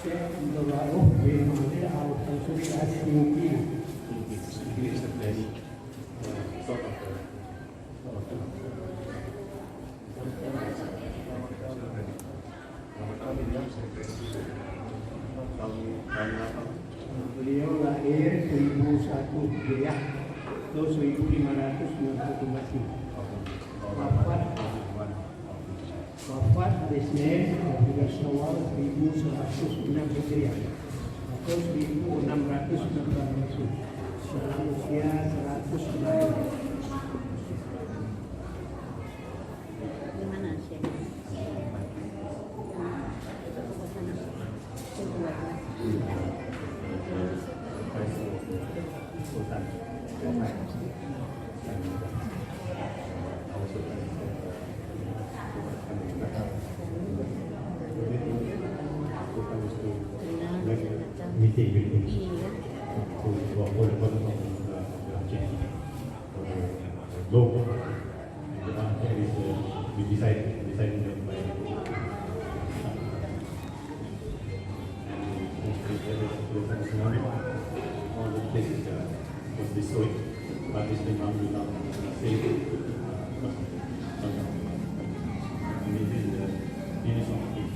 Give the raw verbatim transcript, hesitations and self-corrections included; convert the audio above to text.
Syekh Abdullah Rauf bin Mahdi Al-Qasuri As-Suyuti. Beliau lahir seribu satu Hijriah atau seribu lima ratus sembilan puluh satu Masehi. Wafat, wafat hari Senin, dua belas Syawal seribu seratus enam Hijriah atau seribu enam ratus sembilan puluh Masehi, dalam usia seratus sembilan tahun. Di mana, Syekh? Meeting with him. Iya. To, to avoid a lot of, uh, change. Low. That is, uh, we decide, decided by, uh, all the places, uh, was destroyed, but this time around we now save it. Uh, and it is, uh, it is okay.